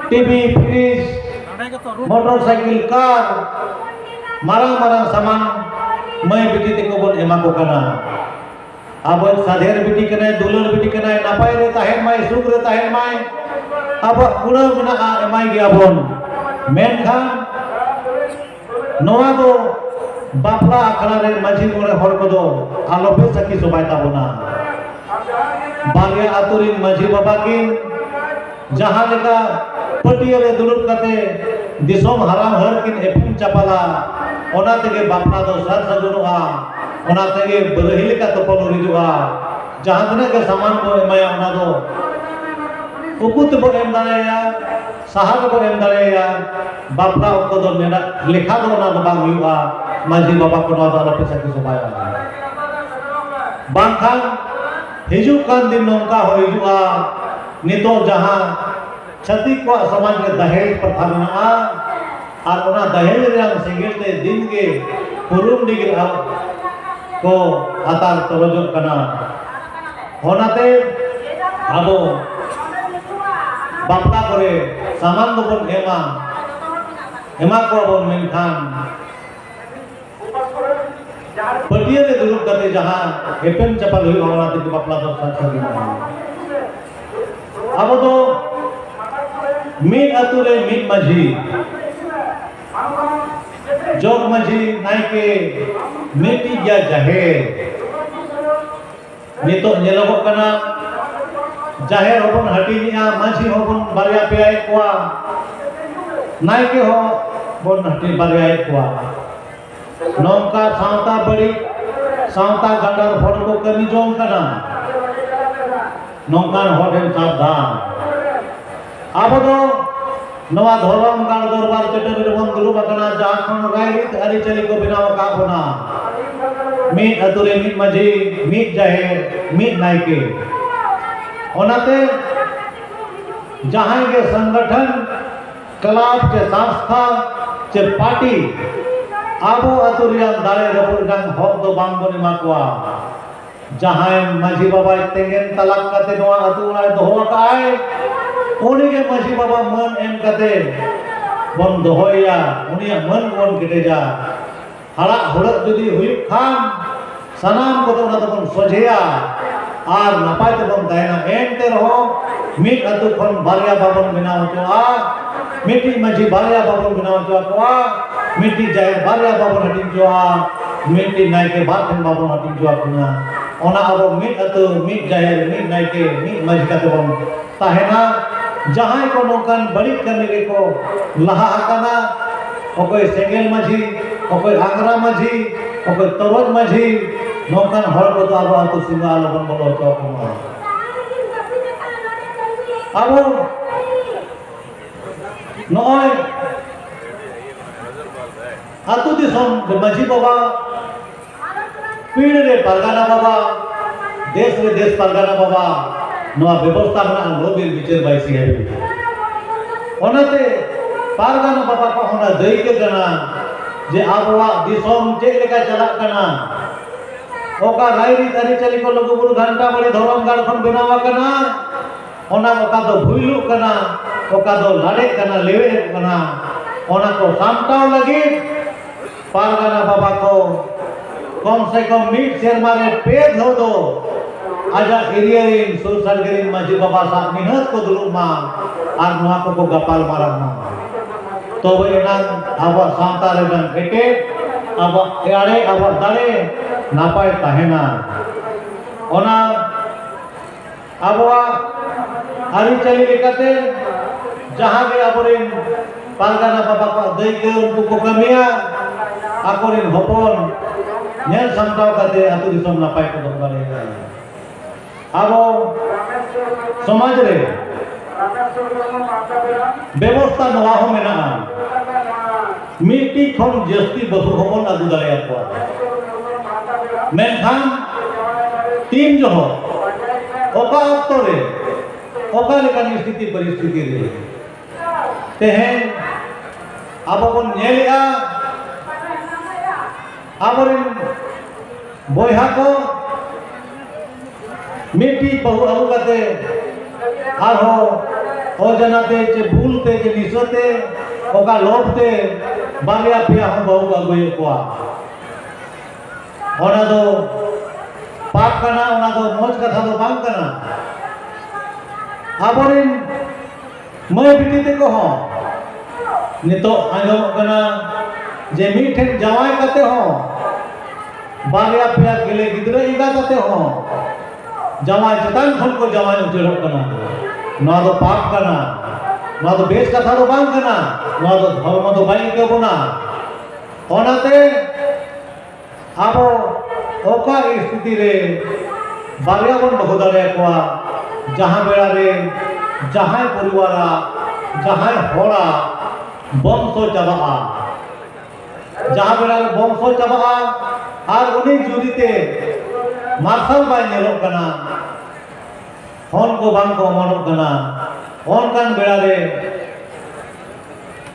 ᱴᱤᱵᱷᱤ, ᱯᱷᱨᱤᱡᱽ, ᱢᱚᱴᱚᱨ ᱥᱟᱭᱠᱮᱞ, ᱠᱟᱨ, ᱢᱟᱨᱟᱝ ᱢᱟᱨᱟᱝ ᱥᱟᱢᱟᱱ ᱢᱟᱹᱭ ᱵᱤᱴᱤ ᱛᱮᱠᱚ ᱵᱚᱱ ᱮᱢᱟ ᱠᱚ ᱠᱟᱱᱟ᱾ ᱟᱵᱚᱭᱤᱡ ᱥᱟᱫᱷᱮᱨ ᱵᱤᱴᱤ ᱠᱟᱱᱟᱭ, ᱫᱩᱞᱟᱹᱲ ᱵᱤᱴᱤ ᱠᱟᱱᱟᱭ, ᱱᱟᱯᱟᱭ ᱨᱮ ᱛᱟᱦᱮᱱ ᱢᱟᱭ, ᱥᱩᱠ ᱨᱮ ᱛᱟᱦᱮᱱ ᱢᱟᱭ, ᱟᱵᱚᱣᱟᱜ ᱠᱩᱲᱟᱹᱣ ᱢᱮᱱᱟᱜᱼᱟ, ᱮᱢᱟᱭ ᱜᱮᱭᱟᱵᱚᱱ᱾ ᱢᱮᱱᱠᱷᱟᱱ ᱱᱚᱣᱟ ᱫᱚ ᱵᱟᱯᱞᱟ ᱟᱠᱷᱲᱟ ᱨᱮ ᱢᱟᱹᱡᱷᱤ ᱢᱚᱬᱮ ᱦᱚᱲ ᱠᱚᱫᱚ ᱟᱞᱚᱯᱮ ᱥᱟᱹᱠᱷᱤ ᱥᱚᱵᱷᱟᱭ ᱛᱟᱵᱚᱱᱟ᱾ ᱵᱟᱨᱭᱟ ᱟᱛᱳ ᱨᱤᱱ ᱢᱟᱹᱡᱷᱤ ᱵᱟᱵᱟ ᱠᱤᱱ ᱡᱟᱦᱟᱸ ᱞᱮᱠᱟ ᱯᱟᱹᱴᱭᱟᱹ ᱨᱮ ᱫᱩᱲᱩᱵ ᱠᱟᱛᱮ ᱫᱤᱥᱚᱢ ᱦᱟᱨᱟᱢ ᱦᱟᱹᱨ ᱠᱤᱱ ᱮᱯᱮᱢ ᱪᱟᱯᱟᱞᱟ, ᱚᱱᱟ ᱛᱮᱜᱮ ᱵᱟᱯᱞᱟ ᱫᱚ ᱥᱟᱨ ᱥᱟᱹᱜᱩᱱᱚᱜᱼᱟ, ᱚᱱᱟ ᱛᱮᱜᱮ ᱵᱟᱹᱨᱟᱹᱦᱤ ᱞᱮᱠᱟ ᱛᱚᱯᱚᱞ ᱩᱨᱤᱡᱚᱜᱼᱟ᱾ ᱡᱟᱦᱟᱸ ᱛᱤᱱᱟᱹᱜ ᱜᱮ ᱥᱟᱢᱟᱱ ᱵᱚ ᱮᱢᱟᱭᱟ, ᱚᱱᱟ ᱫᱚ ᱩᱠᱩ ᱛᱮᱵᱚ ᱮᱢ ᱫᱟᱲᱮᱭᱟᱭᱟ, ᱥᱟᱦᱟ ᱨᱮᱵᱚ ᱮᱢ ᱫᱟᱲᱮᱭᱟᱭᱟ᱾ ᱵᱟᱯᱞᱟ ᱚᱠᱛᱚ ᱫᱚ ᱢᱮᱱᱟᱜ ᱞᱮᱠᱷᱟ ᱫᱚ ᱚᱱᱟ ᱫᱚ ᱵᱟᱝ ᱦᱩᱭᱩᱜᱼᱟ᱾ ᱢᱟᱹᱡᱷᱤ ᱵᱟᱵᱟ ᱠᱚ ᱱᱚᱣᱟ ᱫᱚ ᱟᱞᱚᱯᱮ ᱥᱟᱹᱠᱷᱤ ᱥᱚᱵᱷᱟᱭᱟ᱾ ᱵᱟᱝᱠᱷᱟᱱ ᱦᱤᱡᱩᱜ ᱠᱟᱱ ᱫᱤᱱ ᱱᱚᱝᱠᱟ ᱦᱚᱸ ᱦᱤᱡᱩᱜᱼᱟ, ᱱᱤᱛᱚᱜ ᱡᱟᱦᱟᱸ ᱪᱷᱟᱹᱛᱤᱠ ᱠᱚᱣᱟᱜ ᱥᱚᱢᱟᱡᱽ ᱨᱮ ᱫᱟᱦᱮᱡ ᱯᱨᱚᱛᱷᱟ ᱢᱮᱱᱟᱜᱼᱟ, ᱟᱨ ᱚᱱᱟ ᱫᱟᱦᱮᱡ ᱨᱮᱭᱟᱜ ᱥᱮᱸᱜᱮᱞ ᱛᱮ ᱫᱤᱱ ᱜᱮ ᱯᱩᱨᱩᱢ ᱰᱤᱜᱽᱨᱤ ᱠᱚ ᱟᱛᱟᱨ ᱛᱚᱨᱚᱡᱚᱜ ᱠᱟᱱᱟ᱾ ᱚᱱᱟᱛᱮ ᱟᱵᱚ ᱵᱟᱯᱞᱟ ᱠᱚᱨᱮ ᱥᱟᱢᱟᱱ ᱫᱚᱵᱚᱱ ᱮᱢᱟ, ᱮᱢᱟ ᱠᱚᱣᱟ ᱵᱚᱱ, ᱢᱮᱱᱠᱷᱟᱱ ᱯᱟᱹᱴᱭᱟᱹ ᱨᱮ ᱫᱩᱲᱩᱵ ᱠᱟᱛᱮ ᱡᱟᱦᱟᱸ ᱮᱯᱮᱢ ᱪᱟᱯᱟᱞ ᱦᱩᱭᱩᱜᱼᱟ, ᱚᱱᱟ ᱛᱮᱜᱮ ᱵᱟᱯᱞᱟ ᱫᱚ ᱥᱟᱨ ᱥᱟᱹᱜᱩᱱᱚᱜᱼᱟ᱾ ᱟᱵᱚ ᱫᱚ ᱢᱤᱫ ᱟᱹᱛᱩ ᱨᱮ ᱢᱤᱫ ᱢᱟᱹᱡᱷᱤ, ᱡᱚᱜᱽ ᱢᱟᱹᱡᱷᱤ, ᱱᱟᱭᱠᱮ, ᱢᱤᱫᱴᱤᱡ ᱜᱮᱭᱟ ᱡᱟᱦᱮᱨ᱾ ᱱᱤᱛᱚᱜ ᱧᱮᱞᱚᱜᱚᱜ ᱠᱟᱱᱟ, ᱡᱟᱦᱮᱨ ᱦᱚᱸᱵᱚᱱ ᱦᱟᱹᱴᱤᱧᱮᱜᱼᱟ, ᱢᱟᱹᱡᱷᱤ ᱦᱚᱸᱵᱚᱱ ᱵᱟᱨᱭᱟ ᱯᱮᱭᱟᱭᱮᱫ ᱠᱚᱣᱟ, ᱱᱟᱭᱠᱮ ᱦᱚᱸ ᱵᱚᱱ ᱦᱟᱹᱴᱤᱧ ᱵᱟᱨᱭᱟᱭᱮᱫ ᱠᱚᱣᱟ᱾ ᱱᱚᱝᱠᱟ ᱥᱟᱶᱛᱟ ᱵᱟᱹᱲᱤᱡ, ᱥᱟᱶᱛᱟ ᱜᱟᱸᱰᱟᱨ ᱦᱚᱲ ᱠᱚ ᱠᱟᱹᱢᱤ ᱡᱚᱝ ᱠᱟᱱᱟ᱾ ᱱᱚᱝᱠᱟᱱ ᱦᱚᱲ ᱴᱷᱮᱱ ᱥᱟᱵᱫᱷᱟᱱ᱾ ᱟᱵᱚ ᱫᱚ ᱱᱚᱣᱟ ᱫᱷᱚᱨᱚᱢ ᱜᱟᱲ ᱫᱚᱨᱵᱟᱨ ᱪᱟᱹᱴᱟᱹᱱᱤ ᱨᱮᱵᱚᱱ ᱫᱩᱲᱩᱵ ᱟᱠᱟᱱᱟ, ᱡᱟᱦᱟᱸ ᱠᱷᱚᱱ ᱨᱟᱭᱨᱤᱛ ᱟᱹᱨᱤᱪᱟᱹᱞᱤ ᱠᱚ ᱵᱮᱱᱟᱣ ᱟᱠᱟᱫ ᱵᱚᱱᱟ᱾ ᱢᱤᱫ ᱟᱹᱛᱩ ᱨᱮ ᱢᱤᱫ ᱢᱟᱹᱡᱷᱤ, ᱢᱤᱫ ᱡᱟᱦᱮᱨ, ᱢᱤᱫ ᱱᱟᱭᱠᱮ᱾ ᱚᱱᱟᱛᱮ ᱡᱟᱦᱟᱸᱭ ᱜᱮ ᱥᱚᱝᱜᱚᱴᱷᱚᱱ, ᱠᱞᱟᱵᱽ ᱪᱮ ᱥᱚᱝᱥᱛᱷᱟ ᱪᱮ ᱯᱟᱨᱴᱤ ᱟᱵᱚ ᱟᱹᱛᱩ ᱨᱮᱭᱟᱜ ᱫᱟᱲᱮ ᱨᱟᱹᱯᱩᱫ ᱨᱮᱱᱟᱜ ᱦᱚᱠ ᱫᱚ ᱵᱟᱝ ᱵᱚᱱ ᱮᱢᱟ ᱠᱚᱣᱟ᱾ ᱡᱟᱦᱟᱸᱭ ᱢᱟᱹᱡᱷᱤ ᱵᱟᱵᱟᱭ ᱛᱮᱸᱜᱮᱱ ᱛᱟᱞᱟᱠ ᱠᱟᱛᱮ ᱱᱚᱣᱟ ᱟᱹᱛᱩ ᱚᱲᱟᱜ ᱮ ᱫᱚᱦᱚ ᱟᱠᱟᱫᱼᱟᱭ, ᱩᱱᱤᱜᱮ ᱢᱟᱹᱡᱷᱤ ᱵᱟᱵᱟ ᱢᱟᱹᱱ ᱮᱢ ᱠᱟᱛᱮ ᱵᱚᱱ ᱫᱚᱦᱚᱭᱮᱭᱟ, ᱩᱱᱤᱭᱟᱜ ᱢᱟᱹᱱ ᱵᱚᱱ ᱠᱮᱴᱮᱡᱟ᱾ ᱦᱟᱲᱟᱜ ᱦᱩᱲᱟᱹᱜ ᱡᱩᱫᱤ ᱦᱩᱭᱩᱜ ᱠᱷᱟᱱ, ᱥᱟᱱᱟᱢ ᱠᱚᱫᱚ ᱚᱱᱟ ᱫᱚᱵᱚᱱ ᱥᱚᱡᱷᱮᱭᱟ ᱟᱨ ᱱᱟᱯᱟᱭ ᱛᱮᱵᱚᱱ ᱛᱟᱦᱮᱱᱟ᱾ ᱮᱱᱛᱮ ᱨᱮᱦᱚᱸ ᱢᱤᱫ ᱟᱹᱛᱩ ᱠᱷᱚᱱ ᱵᱟᱨᱭᱟ ᱵᱟᱵᱚᱱ ᱵᱮᱱᱟᱣ ᱦᱚᱪᱚᱣᱟᱜᱼᱟ, ᱢᱤᱫᱴᱤᱡ ᱢᱟᱹᱡᱷᱤ ᱵᱟᱨᱭᱟ ᱵᱟᱵᱚᱱ ᱵᱮᱱᱟᱣ ᱦᱚᱪᱚ ᱟᱠᱚᱣᱟ, ᱢᱤᱫᱴᱤᱡ ᱡᱟᱦᱮᱨ ᱵᱟᱨᱭᱟ ᱵᱟᱵᱚᱱ ᱦᱟᱹᱴᱤᱧ ᱦᱚᱪᱚᱣᱟᱜᱼᱟ, ᱢᱤᱫᱴᱤᱡ ᱱᱟᱭᱠᱮ ᱵᱟᱨ ᱴᱷᱮᱱ ᱵᱟᱵᱚᱱ ᱦᱟᱹᱴᱤᱧ ᱦᱚᱪᱚ ᱟᱹᱠᱤᱱᱟ᱾ ᱚᱱᱟ ᱟᱵᱚ ᱢᱤᱫ ᱟᱹᱛᱩ, ᱢᱤᱫ ᱡᱟᱦᱮᱨ, ᱢᱤᱫ ᱱᱟᱭᱠᱮ, ᱢᱤᱫ ᱢᱟᱹᱡᱷᱤ ᱠᱟᱛᱮ ᱵᱚᱱ ᱛᱟᱦᱮᱱᱟ᱾ ᱡᱟᱦᱟᱸᱭ ᱠᱚ ᱱᱚᱝᱠᱟᱱ ᱵᱟᱹᱲᱤᱡ ᱠᱟᱹᱢᱤ ᱨᱮᱠᱚ ᱞᱟᱦᱟ ᱟᱠᱟᱱᱟ, ᱚᱠᱚᱭ ᱥᱮᱸᱜᱮᱞ ᱢᱟᱹᱡᱷᱤ, ᱚᱠᱚᱭ ᱟᱝᱜᱽᱨᱟ ᱢᱟᱹᱡᱷᱤ, ᱚᱠᱚᱭ ᱛᱚᱨᱚᱡ ᱢᱟᱹᱡᱷᱤ, ᱱᱚᱝᱠᱟᱱ ᱦᱚᱲ ᱠᱚᱫᱚ ᱟᱵᱚ ᱟᱹᱛᱩ ᱥᱤᱢᱟᱹ ᱟᱞᱚᱵᱚᱱ ᱵᱚᱞᱚ ᱦᱚᱪᱚ ᱟᱠᱚ ᱢᱟ᱾ ᱟᱵᱚ ᱱᱚᱜᱼᱚᱭ ᱟᱹᱛᱩ ᱫᱤᱥᱚᱢ ᱨᱮ ᱢᱟᱹᱡᱷᱤ ᱵᱟᱵᱟ, ᱯᱤᱲ ᱨᱮ ᱯᱟᱨᱜᱟᱱᱟ ᱵᱟᱵᱟ, ᱫᱮᱥ ᱨᱮ ᱫᱮᱥ ᱯᱟᱨᱜᱟᱱᱟ ᱵᱟᱵᱟ, ᱱᱚᱣᱟ ᱵᱮᱵᱚᱥᱛᱷᱟ ᱢᱮᱱᱟᱜᱼᱟ, ᱞᱚ ᱵᱤᱨ ᱵᱤᱪᱟᱹᱨ ᱵᱟᱭ ᱥᱤᱭᱟ᱾ ᱚᱱᱟᱛᱮ ᱯᱟᱨᱜᱟᱱᱟ ᱵᱟᱵᱟ ᱠᱚ ᱚᱱᱟ ᱫᱟᱹᱭᱠᱟᱹ ᱠᱟᱱᱟ ᱡᱮ ᱟᱵᱚᱣᱟᱜ ᱫᱤᱥᱚᱢ ᱪᱮᱫ ᱞᱮᱠᱟ ᱪᱟᱞᱟᱜ ᱠᱟᱱᱟ, ᱚᱠᱟ ᱨᱟᱭᱨᱤᱛ ᱟᱹᱨᱤᱪᱟᱹᱞᱤ ᱠᱚ ᱞᱩᱜᱩᱵᱩᱨᱩ ᱜᱷᱟᱱᱴᱟ ᱵᱟᱲᱤ ᱫᱷᱚᱨᱚᱢ ᱜᱟᱲ ᱠᱷᱚᱱ ᱵᱮᱱᱟᱣ ᱟᱠᱟᱱᱟ, ᱚᱱᱟ ᱚᱠᱟ ᱫᱚ ᱵᱷᱩᱭᱞᱩᱜ ᱠᱟᱱᱟ, ᱚᱠᱟ ᱫᱚ ᱞᱟᱰᱮᱜ ᱠᱟᱱᱟ, ᱞᱮᱣᱮᱜ ᱠᱟᱱᱟ, ᱚᱱᱟ ᱠᱚ ᱥᱟᱢᱴᱟᱣ ᱞᱟᱹᱜᱤᱫ ᱯᱟᱨᱜᱟᱱᱟ ᱵᱟᱵᱟ ᱠᱚ ᱠᱚᱢ ᱥᱮ ᱠᱚᱢ ᱢᱤᱫ ᱥᱮᱨᱢᱟ ᱨᱮ ᱯᱮ ᱫᱷᱟᱣ ᱫᱚ ᱟᱡᱟᱜ ᱮᱨᱤᱭᱟ ᱨᱮᱱ ᱥᱩᱨ ᱥᱟᱰᱜᱮ ᱨᱮᱱ ᱢᱟᱹᱡᱷᱤ ᱵᱟᱵᱟ ᱥᱟᱶ ᱱᱤᱦᱟᱹᱛ ᱠᱚ ᱫᱩᱲᱩᱵ ᱢᱟ ᱟᱨ ᱱᱚᱣᱟ ᱠᱚᱠᱚ ᱜᱟᱯᱟᱞ ᱢᱟᱨᱟᱣ ᱢᱟ᱾ ᱛᱚᱵᱮ ᱮᱱᱟᱝ ᱟᱵᱚᱣᱟᱜ ᱥᱟᱶᱛᱟ ᱨᱮᱱᱟᱜ ᱮᱴᱮᱫ, ᱟᱵᱚᱣᱟᱜ ᱮᱲᱮ, ᱟᱵᱚᱣᱟᱜ ᱫᱟᱲᱮ ᱱᱟᱯᱟᱭ ᱛᱟᱦᱮᱱᱟ᱾ ᱚᱱᱟ ᱟᱵᱚᱣᱟᱜ ᱟᱹᱨᱤᱪᱟᱹᱞᱤ ᱞᱮᱠᱟᱛᱮ ᱡᱟᱦᱟᱸ ᱜᱮ ᱟᱵᱚᱨᱮᱱ ᱯᱟᱨᱜᱟᱱᱟ ᱵᱟᱵᱟ ᱠᱚᱣᱟᱜ ᱫᱟᱹᱭᱠᱟᱹ ᱩᱱᱠᱩ ᱠᱚ ᱠᱟᱹᱢᱤᱭᱟ, ᱟᱠᱚᱨᱮᱱ ᱦᱚᱯᱚᱱ ᱧᱮᱞ ᱥᱟᱢᱴᱟᱣ ᱠᱟᱛᱮ ᱟᱹᱛᱩ ᱫᱤᱥᱚᱢ ᱱᱟᱯᱟᱭ ᱠᱚ ᱫᱚᱦᱚ ᱫᱟᱲᱮᱭᱟᱜᱼᱟ᱾ ᱟᱵᱚ ᱥᱚᱢᱟᱡᱽ ᱨᱮ ᱵᱮᱵᱚᱥᱛᱷᱟ ᱱᱚᱣᱟ ᱦᱚᱸ ᱢᱮᱱᱟᱜᱼᱟ, ᱢᱤᱫᱴᱤᱡ ᱠᱷᱚᱱ ᱡᱟᱹᱥᱛᱤ ᱵᱟᱹᱦᱩ ᱦᱚᱸᱵᱚᱱ ᱟᱹᱜᱩ ᱫᱟᱲᱮᱭᱟᱠᱚᱣᱟ᱾ ᱢᱮᱱᱠᱷᱟᱱ ᱛᱤᱱ ᱡᱚᱦᱚᱜ, ᱚᱠᱟ ᱚᱠᱛᱚ ᱨᱮ, ᱚᱠᱟ ᱞᱮᱠᱟᱱ ᱥᱛᱷᱤᱛᱤ ᱯᱚᱨᱤᱥᱛᱷᱤᱛᱤ ᱨᱮ ᱛᱮᱦᱮᱧ ᱟᱵᱚ ᱵᱚᱱ ᱧᱮᱞᱮᱜᱼᱟ, ᱟᱵᱚᱨᱮᱱ ᱵᱚᱭᱦᱟ ᱠᱚ ᱢᱤᱫᱴᱤᱡ ᱵᱟᱹᱦᱩ ᱟᱹᱜᱩ ᱠᱟᱛᱮ ᱟᱨᱦᱚᱸ ᱚᱡᱟᱱᱟᱛᱮ ᱪᱮ ᱵᱷᱩᱞ ᱛᱮ ᱪᱮ ᱱᱤᱥᱟᱹ ᱛᱮ ᱚᱠᱟ ᱞᱳᱵᱷ ᱛᱮ ᱵᱟᱨᱭᱟ ᱯᱮᱭᱟ ᱦᱚᱸ ᱵᱟᱹᱦᱩ ᱠᱚ ᱟᱹᱜᱩᱭᱮᱫ ᱠᱚᱣᱟ᱾ ᱚᱱᱟ ᱫᱚ ᱯᱟᱯ ᱠᱟᱱᱟ, ᱚᱱᱟ ᱫᱚ ᱢᱚᱡᱽ ᱠᱟᱛᱷᱟ ᱫᱚ ᱵᱟᱝ ᱠᱟᱱᱟ᱾ ᱟᱵᱚᱨᱮᱱ ᱢᱟᱹᱭ ᱵᱤᱴᱤ ᱛᱟᱠᱚ ᱦᱚᱸ ᱱᱤᱛᱚᱜ ᱟᱸᱡᱚᱢᱚᱜ ᱠᱟᱱᱟ ᱡᱮ ᱢᱤᱫ ᱴᱷᱮᱱ ᱡᱟᱶᱟᱭ ᱠᱟᱛᱮ ᱦᱚᱸ ᱵᱟᱨᱭᱟ ᱯᱮᱭᱟ ᱜᱮᱞᱮ ᱜᱤᱫᱽᱨᱟᱹ ᱮᱸᱜᱟᱛ ᱟᱛᱮ ᱦᱚᱸ ᱡᱟᱶᱟᱭ ᱪᱮᱛᱟᱱ ᱠᱷᱚᱱ ᱠᱚ ᱡᱟᱶᱟᱭ ᱩᱪᱟᱹᱲᱚᱜ ᱠᱟᱱᱟ᱾ ᱱᱚᱣᱟ ᱫᱚ ᱯᱟᱯ ᱠᱟᱱᱟ, ᱱᱚᱣᱟ ᱫᱚ ᱵᱮᱥ ᱠᱟᱛᱷᱟ ᱫᱚ ᱵᱟᱝ ᱠᱟᱱᱟ, ᱱᱚᱣᱟ ᱫᱚ ᱫᱷᱚᱨᱢᱚ ᱫᱚ ᱵᱟᱭ ᱟᱹᱭᱠᱟᱹᱣ ᱵᱚᱱᱟ᱾ ᱚᱱᱟᱛᱮ ᱟᱵᱚ ᱚᱠᱟ ᱥᱛᱷᱤᱛᱤ ᱨᱮ ᱵᱟᱨᱭᱟ ᱵᱚᱱ ᱵᱟᱹᱦᱩ ᱫᱟᱲᱮᱭᱟᱠᱚᱣᱟ, ᱡᱟᱦᱟᱸ ᱵᱮᱲᱟ ᱨᱮ ᱡᱟᱦᱟᱸᱭ ᱯᱚᱨᱤᱵᱟᱨᱟᱜ, ᱡᱟᱦᱟᱸᱭ ᱦᱚᱲᱟᱜ ᱵᱚᱝᱥᱚ ᱪᱟᱵᱟᱜᱼᱟ, ᱡᱟᱦᱟᱸ ᱵᱮᱲᱟ ᱨᱮ ᱵᱚᱝᱥᱚ ᱪᱟᱵᱟᱜᱼᱟ ᱟᱨ ᱩᱱᱤ ᱡᱩᱨᱤ ᱛᱮ ᱢᱟᱨᱥᱟᱞ ᱵᱟᱭ ᱧᱮᱞᱚᱜ ᱠᱟᱱᱟ, ᱦᱚᱱ ᱠᱚ ᱵᱟᱝ ᱠᱚ ᱚᱢᱚᱱᱚᱜ ᱠᱟᱱᱟ, ᱚᱱᱠᱟᱱ ᱵᱮᱲᱟ ᱨᱮ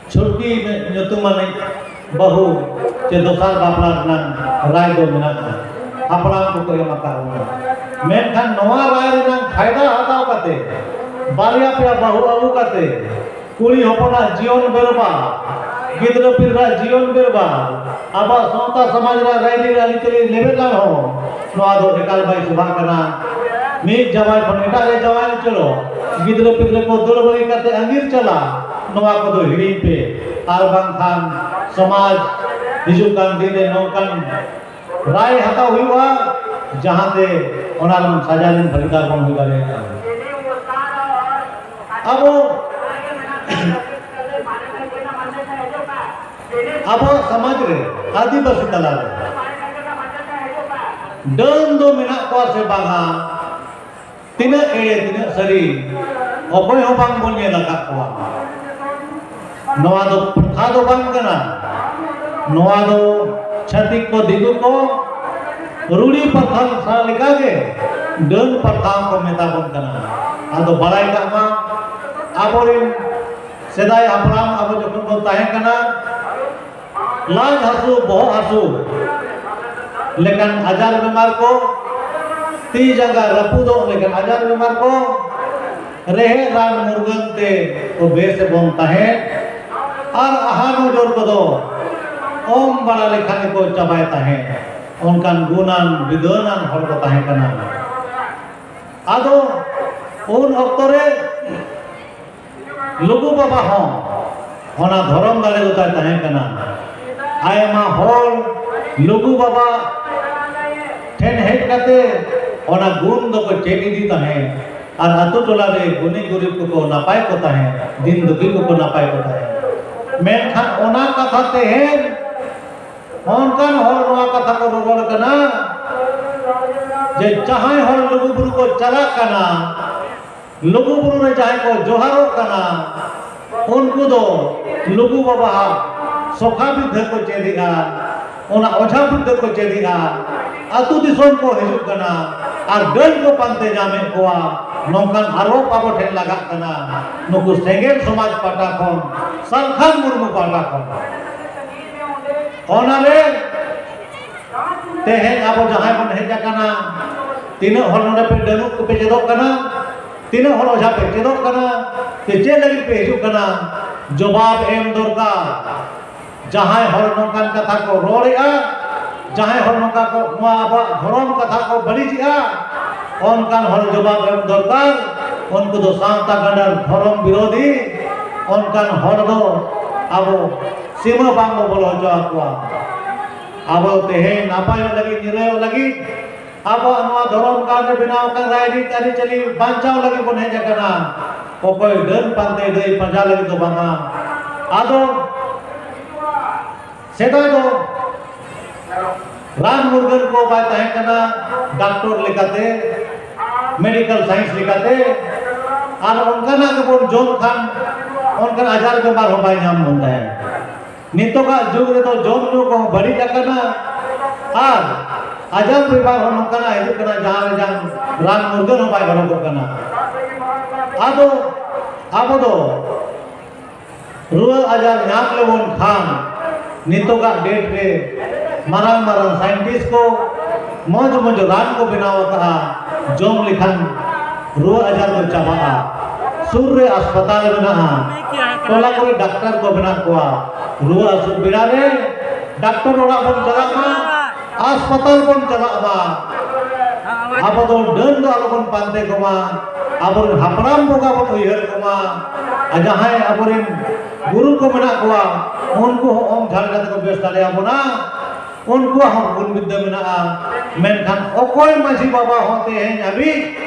ᱪᱷᱩᱴᱠᱤ ᱧᱩᱛᱩᱢᱟᱱᱤᱡ ᱵᱟᱹᱦᱩ ᱪᱮ ᱫᱚᱥᱟᱨ ᱵᱟᱯᱞᱟ ᱨᱮᱱᱟᱜ ᱨᱟᱭ ᱫᱚ ᱢᱮᱱᱟᱜᱼᱟ, ᱦᱟᱯᱲᱟᱢ ᱠᱚᱠᱚ ᱮᱢ ᱟᱠᱟᱫ ᱵᱚᱱᱟ᱾ ᱢᱮᱱᱠᱷᱟᱱ ᱱᱚᱣᱟ ᱨᱟᱭ ᱨᱮᱱᱟᱜ ᱯᱷᱟᱭᱫᱟ ᱦᱟᱛᱟᱣ ᱠᱟᱛᱮ ᱵᱟᱨᱭᱟ ᱯᱮᱭᱟ ᱵᱟᱹᱦᱩ ᱟᱹᱜᱩ ᱠᱟᱛᱮ ᱠᱩᱲᱤ ᱦᱚᱯᱚᱱᱟᱜ ᱡᱤᱭᱚᱱ ᱵᱮᱨᱵᱟᱫ, ᱜᱤᱫᱽᱨᱟᱹ ᱯᱤᱫᱽᱨᱟᱹ ᱡᱤᱭᱚᱱ ᱵᱮᱨᱵᱟᱫ, ᱟᱵᱚᱣᱟᱜ ᱥᱟᱶᱛᱟ ᱥᱚᱢᱟᱡᱽ ᱨᱮᱱᱟᱜ ᱨᱟᱭᱨᱤᱛ ᱟᱹᱨᱤᱪᱟᱹᱞᱤ ᱞᱮᱵᱮᱫ ᱞᱟᱝ ᱦᱚᱸ ᱱᱚᱣᱟ ᱫᱚ ᱮᱠᱟᱞ ᱵᱟᱭ ᱥᱚᱵᱷᱟᱜ ᱠᱟᱱᱟ᱾ ᱢᱤᱫ ᱡᱟᱶᱟᱭ ᱠᱷᱚᱱ ᱮᱴᱟᱜ ᱨᱮ ᱡᱟᱶᱟᱭ ᱩᱪᱟᱹᱲᱚᱜ, ᱜᱤᱫᱽᱨᱟᱹ ᱯᱤᱫᱽᱨᱟᱹ ᱠᱚ ᱫᱟᱹᱲ ᱵᱟᱹᱜᱤ ᱠᱟᱛᱮ ᱟᱸᱜᱤᱨ ᱪᱟᱞᱟᱜ, ᱱᱚᱣᱟ ᱠᱚᱫᱚ ᱦᱤᱲᱤᱧ ᱯᱮ᱾ ᱟᱨ ᱵᱟᱝᱠᱷᱟᱱ ᱥᱚᱢᱟᱡᱽ ᱦᱤᱡᱩᱜ ᱠᱟᱱ ᱫᱤᱱ ᱨᱮ ᱱᱚᱝᱠᱟᱱ ᱨᱟᱭ ᱦᱟᱛᱟᱣ ᱦᱩᱭᱩᱜᱼᱟ, ᱡᱟᱦᱟᱸᱛᱮ ᱚᱱᱟ ᱨᱮᱱ ᱥᱟᱡᱟ ᱨᱮᱱ ᱵᱷᱟᱹᱜᱤᱫᱟᱨ ᱵᱚᱱ ᱦᱩᱭ ᱫᱟᱲᱮᱭᱟᱜᱼᱟ᱾ ᱟᱵᱚ ᱟᱵᱚᱣᱟᱜ ᱥᱚᱢᱟᱡᱽ ᱨᱮ ᱟᱹᱫᱤᱵᱟᱹᱥᱤ ᱛᱟᱞᱟᱨᱮ ᱰᱟᱹᱱ ᱫᱚ ᱢᱮᱱᱟᱜ ᱠᱚᱣᱟ ᱥᱮ ᱵᱟᱝᱟ, ᱛᱤᱱᱟᱹᱜ ᱮᱲᱮ ᱛᱤᱱᱟᱹᱜ ᱥᱟᱹᱨᱤ, ᱚᱠᱚᱭ ᱦᱚᱸ ᱵᱟᱝ ᱵᱚᱱ ᱧᱮᱞ ᱟᱠᱟᱫ ᱠᱚᱣᱟ᱾ ᱱᱚᱣᱟ ᱫᱚ ᱯᱨᱚᱛᱷᱟ ᱫᱚ ᱵᱟᱝ ᱠᱟᱱᱟ, ᱱᱚᱣᱟ ᱫᱚ ᱪᱷᱟᱹᱛᱤᱠ ᱠᱚ, ᱫᱤᱠᱩ ᱠᱚ ᱨᱩᱲᱤ ᱯᱨᱚᱛᱷᱟ ᱞᱮᱠᱟᱜᱮ ᱰᱟᱹᱱ ᱯᱨᱚᱛᱷᱟ ᱠᱚ ᱢᱮᱛᱟ ᱵᱚᱱ ᱠᱟᱱᱟ᱾ ᱟᱫᱚ ᱵᱟᱲᱟᱭ ᱠᱟᱜ ᱢᱟ, ᱟᱵᱚᱨᱮᱱ ᱥᱮᱫᱟᱭ ᱦᱟᱯᱲᱟᱢ ᱟᱵᱚ ᱡᱚᱠᱷᱚᱱ ᱵᱚᱱ ᱛᱟᱦᱮᱸ ᱠᱟᱱᱟ, ᱞᱟᱡ ᱦᱟᱹᱥᱩ, ᱵᱚᱦᱚᱜ ᱦᱟᱹᱥᱩ ᱞᱮᱠᱟᱱ ᱟᱡᱟᱨ ᱵᱮᱢᱟᱨ ᱠᱚ, ᱛᱤ ᱡᱟᱸᱜᱟ ᱨᱟᱹᱯᱩᱫᱚᱜ ᱞᱮᱠᱟᱱ ᱟᱡᱟᱨ ᱵᱮᱢᱟᱨ ᱠᱚ, ᱨᱮᱦᱮᱫ ᱨᱟᱱ ᱢᱩᱨᱜᱟᱹᱱ ᱛᱮ ᱠᱚ ᱵᱮᱥ ᱮᱫ ᱵᱚᱱ ᱛᱟᱦᱮᱸᱫ᱾ ᱟᱨ ᱟᱦᱟ ᱱᱚᱡᱚᱨ ᱠᱚᱫᱚ ᱚᱢ ᱵᱟᱲᱟ ᱞᱮᱠᱷᱟᱱ ᱜᱮᱠᱚ ᱪᱟᱵᱟᱭ ᱛᱟᱦᱮᱸᱫ᱾ ᱚᱱᱠᱟᱱ ᱜᱩᱱᱟᱱ ᱵᱤᱫᱟᱹᱱᱟᱱ ᱦᱚᱲ ᱠᱚ ᱛᱟᱦᱮᱸ ᱠᱟᱱᱟ᱾ ᱟᱫᱚ ᱩᱱ ᱚᱠᱛᱚ ᱨᱮ ᱞᱩᱜᱩ ᱵᱟᱵᱟ ᱦᱚᱸ ᱚᱱᱟ ᱫᱷᱚᱨᱚᱢ ᱫᱟᱲᱮ ᱫᱚ ᱛᱟᱭ ᱛᱟᱦᱮᱸ ᱠᱟᱱᱟ᱾ ᱟᱭᱢᱟ ᱦᱚᱲ ᱞᱩᱜᱩ ᱵᱟᱵᱟ ᱴᱷᱮᱱ ᱦᱮᱡ ᱠᱟᱛᱮ ᱚᱱᱟ ᱜᱩᱱ ᱫᱚᱠᱚ ᱪᱮᱫ ᱤᱫᱤ ᱛᱟᱦᱮᱸᱫ ᱟᱨ ᱟᱛᱳ ᱴᱚᱞᱟ ᱨᱮ ᱜᱩᱱᱤ ᱜᱩᱨᱤᱵ ᱠᱚᱠᱚ ᱱᱟᱯᱟᱭ ᱠᱚ ᱛᱟᱦᱮᱸᱫ, ᱫᱤᱱ ᱫᱩᱜᱤ ᱠᱚᱠᱚ ᱱᱟᱯᱟᱭ ᱠᱚ ᱛᱟᱦᱮᱸᱫ᱾ ᱢᱮᱱᱠᱷᱟᱱ ᱚᱱᱟ ᱠᱟᱛᱷᱟ ᱛᱮᱦᱮᱧ ᱚᱱᱠᱟᱱ ᱦᱚᱲ ᱱᱚᱣᱟ ᱠᱟᱛᱷᱟ ᱠᱚ ᱨᱚᱨᱚᱲ ᱠᱟᱱᱟ ᱡᱮ ᱡᱟᱦᱟᱸᱭ ᱦᱚᱲ ᱞᱩᱜᱩᱵᱩᱨᱩ ᱠᱚ ᱪᱟᱞᱟᱜ ᱠᱟᱱᱟ, ᱞᱩᱜᱩᱵᱩᱨᱩ ᱨᱮ ᱡᱟᱦᱟᱸᱭ ᱠᱚ ᱡᱚᱦᱟᱨᱚᱜ ᱠᱟᱱᱟ, ᱩᱱᱠᱩ ᱫᱚ ᱞᱩᱜᱩ ᱵᱟᱵᱟᱣᱟᱜ ᱥᱚᱠᱷᱟ ᱵᱤᱫᱽᱫᱷᱟᱹ ᱠᱚ ᱪᱮᱫᱮᱜᱼᱟ, ᱚᱱᱟ ᱚᱡᱷᱟ ᱵᱤᱫᱽᱫᱷᱟᱹ ᱠᱚ ᱪᱮᱫᱮᱜᱼᱟ᱾ ᱟᱹᱛᱩ ᱫᱤᱥᱚᱢ ᱠᱚ ᱦᱤᱡᱩᱜ ᱠᱟᱱᱟ ᱟᱨ ᱰᱟᱹᱱ ᱠᱚ ᱯᱟᱱᱛᱮ ᱧᱟᱢᱮᱫ ᱠᱚᱣᱟ, ᱱᱚᱝᱠᱟᱱ ᱟᱨᱳᱯ ᱟᱵᱚ ᱴᱷᱮᱱ ᱞᱟᱜᱟᱜ ᱠᱟᱱᱟ᱾ ᱱᱩᱠᱩ ᱥᱮᱸᱜᱮᱞ ᱥᱚᱢᱟᱡᱽ ᱯᱟᱦᱴᱟ ᱠᱷᱚᱱ, ᱥᱟᱞᱠᱷᱟᱱ ᱢᱩᱨᱢᱩ ᱯᱟᱦᱴᱟ ᱠᱷᱚᱱ᱾ ᱚᱱᱟᱨᱮ ᱛᱮᱦᱮᱧ ᱟᱵᱚ ᱡᱟᱦᱟᱸᱭ ᱵᱚᱱ ᱦᱮᱡ ᱟᱠᱟᱱᱟ, ᱛᱤᱱᱟᱹᱜ ᱦᱚᱲ ᱱᱚᱰᱮ ᱯᱮ ᱰᱟᱹᱱᱩᱜ ᱠᱚᱯᱮ ᱪᱮᱫᱚᱜ ᱠᱟᱱᱟ, ᱛᱤᱱᱟᱹᱜ ᱦᱚᱲ ᱚᱡᱷᱟ ᱯᱮ ᱪᱮᱫᱚᱜ ᱠᱟᱱᱟ, ᱥᱮ ᱪᱮᱫ ᱞᱟᱹᱜᱤᱫ ᱯᱮ ᱦᱤᱡᱩᱜ ᱠᱟᱱᱟ, ᱡᱚᱵᱟᱵ ᱮᱢ ᱫᱚᱨᱠᱟᱨ᱾ ᱡᱟᱦᱟᱸᱭ ᱦᱚᱲ ᱱᱚᱝᱠᱟᱱ ᱠᱟᱛᱷᱟ ᱠᱚ ᱨᱚᱲᱮᱜᱼᱟ, ᱡᱟᱦᱟᱸᱭ ᱦᱚᱲ ᱱᱚᱝᱠᱟ ᱠᱚ ᱱᱚᱣᱟ ᱟᱵᱚᱣᱟᱜ ᱫᱷᱚᱨᱚᱢ ᱠᱟᱛᱷᱟ ᱠᱚ ᱵᱟᱹᱲᱤᱡᱮᱜᱼᱟ, ᱚᱱᱠᱟᱱ ᱦᱚᱲ ᱡᱚᱵᱟᱵ ᱮᱢ ᱫᱚᱨᱠᱟᱨ᱾ ᱩᱱᱠᱩ ᱫᱚ ᱥᱟᱶᱛᱟ ᱜᱟᱸᱰᱟᱨ ᱫᱷᱚᱨᱚᱢ ᱵᱤᱨᱳᱫᱷᱤ, ᱚᱱᱠᱟᱱ ᱦᱚᱲ ᱫᱚ ᱟᱵᱚ ᱥᱤᱢᱟᱹ ᱵᱟᱝ ᱵᱚ ᱵᱚᱞᱚ ᱦᱚᱪᱚ ᱟᱠᱚᱣᱟ᱾ ᱟᱵᱚ ᱛᱮᱦᱮᱧ ᱱᱟᱯᱟᱭᱚᱜ ᱞᱟᱹᱜᱤᱫ, ᱱᱤᱨᱟᱹᱭᱚᱜ ᱞᱟᱹᱜᱤᱫ, ᱟᱵᱚᱣᱟᱜ ᱱᱚᱣᱟ ᱫᱷᱚᱨᱚᱢ ᱜᱟᱲ ᱨᱮ ᱵᱮᱱᱟᱣ ᱟᱠᱟᱱ ᱨᱟᱭᱨᱤᱛ ᱟᱹᱨᱤᱪᱟᱹᱞᱤ ᱵᱟᱧᱪᱟᱣ ᱞᱟᱹᱜᱤᱫ ᱵᱚᱱ ᱦᱮᱡ ᱟᱠᱟᱱᱟ᱾ ᱚᱠᱚᱭ ᱰᱟᱹᱱ ᱯᱟᱱᱛᱮ ᱫᱟᱹᱭ ᱯᱟᱸᱡᱟ ᱞᱟᱹᱜᱤᱫ ᱫᱚ ᱵᱟᱝᱟ᱾ ᱟᱫᱚ ᱥᱮᱫᱟᱭ ᱫᱚ ᱨᱟᱱ ᱢᱩᱨᱜᱟᱹᱱ ᱠᱚ ᱵᱟᱭ ᱛᱟᱦᱮᱸ ᱠᱟᱱᱟ, ᱰᱟᱠᱛᱚᱨ ᱞᱮᱠᱟᱛᱮ, ᱢᱮᱰᱤᱠᱮᱞ ᱥᱟᱭᱮᱱᱥ ᱞᱮᱠᱟᱛᱮ, ᱟᱨ ᱚᱱᱠᱟᱱᱟᱜ ᱜᱮᱵᱚᱱ ᱡᱚᱢ ᱠᱷᱟᱱ ᱚᱱᱠᱟᱱ ᱟᱡᱟᱨ ᱵᱮᱢᱟᱨ ᱦᱚᱸ ᱵᱟᱭ ᱧᱟᱢ ᱵᱚᱱ ᱛᱟᱦᱮᱸᱫ᱾ ᱱᱤᱛᱚᱜᱟᱜ ᱡᱩᱜᱽ ᱨᱮᱫᱚ ᱡᱚᱢ ᱧᱩ ᱠᱚᱦᱚᱸ ᱵᱟᱹᱲᱤᱡ ᱟᱠᱟᱱᱟ ᱟᱨ ᱟᱡᱟᱨ ᱵᱮᱢᱟᱨ ᱦᱚᱸ ᱱᱚᱝᱠᱟᱱᱟᱜ ᱦᱤᱡᱩᱜ ᱠᱟᱱᱟ, ᱡᱟᱦᱟᱸ ᱨᱮ ᱡᱟᱦᱟᱸ ᱨᱟᱱ ᱢᱩᱨᱜᱟᱹᱱ ᱦᱚᱸ ᱵᱟᱭ ᱚᱰᱚᱠᱚᱜ ᱠᱟᱱᱟ᱾ ᱟᱫᱚ ᱟᱵᱚ ᱫᱚ ᱨᱩᱣᱟᱹ ᱟᱡᱟᱨ ᱧᱟᱢ ᱞᱮᱵᱚᱱ ᱠᱷᱟᱱ, ᱱᱤᱛᱚᱜᱟᱜ ᱰᱮᱴ ᱨᱮ ᱢᱟᱨᱟᱝ ᱢᱟᱨᱟᱝ ᱥᱟᱭᱮᱱᱴᱤᱥᱴ ᱠᱚ ᱢᱚᱡᱽ ᱢᱚᱡᱽ ᱨᱟᱱ ᱠᱚ ᱵᱮᱱᱟᱣ ᱟᱠᱟᱫᱼᱟ, ᱡᱚᱢ ᱞᱮᱠᱷᱟᱱ ᱨᱩᱣᱟᱹ ᱟᱡᱟᱨ ᱫᱚ ᱪᱟᱵᱟᱜᱼᱟ᱾ ᱥᱩᱨ ᱨᱮ ᱦᱟᱥᱯᱟᱛᱟᱞ ᱢᱮᱱᱟᱜᱼᱟ, ᱴᱚᱞᱟ ᱠᱚᱨᱮ ᱰᱟᱠᱛᱟᱨ ᱠᱚ ᱢᱮᱱᱟᱜ ᱠᱚᱣᱟ, ᱨᱩᱣᱟᱹ ᱦᱟᱹᱥᱩ ᱵᱮᱲᱟ ᱨᱮ ᱰᱟᱠᱛᱚᱨ ᱚᱲᱟᱜ ᱵᱚᱱ ᱪᱟᱞᱟᱜ ᱢᱟ, ᱦᱟᱥᱯᱟᱛᱟᱞ ᱵᱚᱱ ᱪᱟᱞᱟᱜ ᱢᱟ᱾ ᱟᱵᱚ ᱫᱚ ᱰᱟᱹᱱ ᱫᱚ ᱟᱞᱚᱵᱚᱱ ᱯᱟᱱᱛᱮ ᱠᱚᱢᱟ, ᱟᱵᱚᱨᱮᱱ ᱦᱟᱯᱲᱟᱢ ᱵᱚᱸᱜᱟ ᱵᱚᱱ ᱩᱭᱦᱟᱹᱨ ᱠᱚᱢᱟ, ᱟᱨ ᱡᱟᱦᱟᱸᱭ ᱟᱵᱚᱨᱮᱱ ᱜᱩᱨᱩ ᱠᱚ ᱢᱮᱱᱟᱜ ᱠᱚᱣᱟ, ᱩᱱᱠᱩ ᱦᱚᱸ ᱚᱝ ᱡᱷᱟᱲ ᱠᱟᱛᱮ ᱠᱚ ᱵᱮᱥ ᱫᱟᱲᱮᱭᱟᱵᱚᱱᱟ᱾ ᱩᱱᱠᱩᱣᱟᱜ ᱦᱚᱸ ᱜᱩᱱ ᱵᱤᱫᱽᱫᱟᱹ ᱢᱮᱱᱟᱜᱼᱟ᱾ ᱢᱮᱱᱠᱷᱟᱱ ᱚᱠᱚᱭ ᱢᱟᱹᱡᱷᱤ ᱵᱟᱵᱟ ᱦᱚᱸ ᱛᱮᱦᱮᱧ ᱦᱟᱹᱵᱤᱡ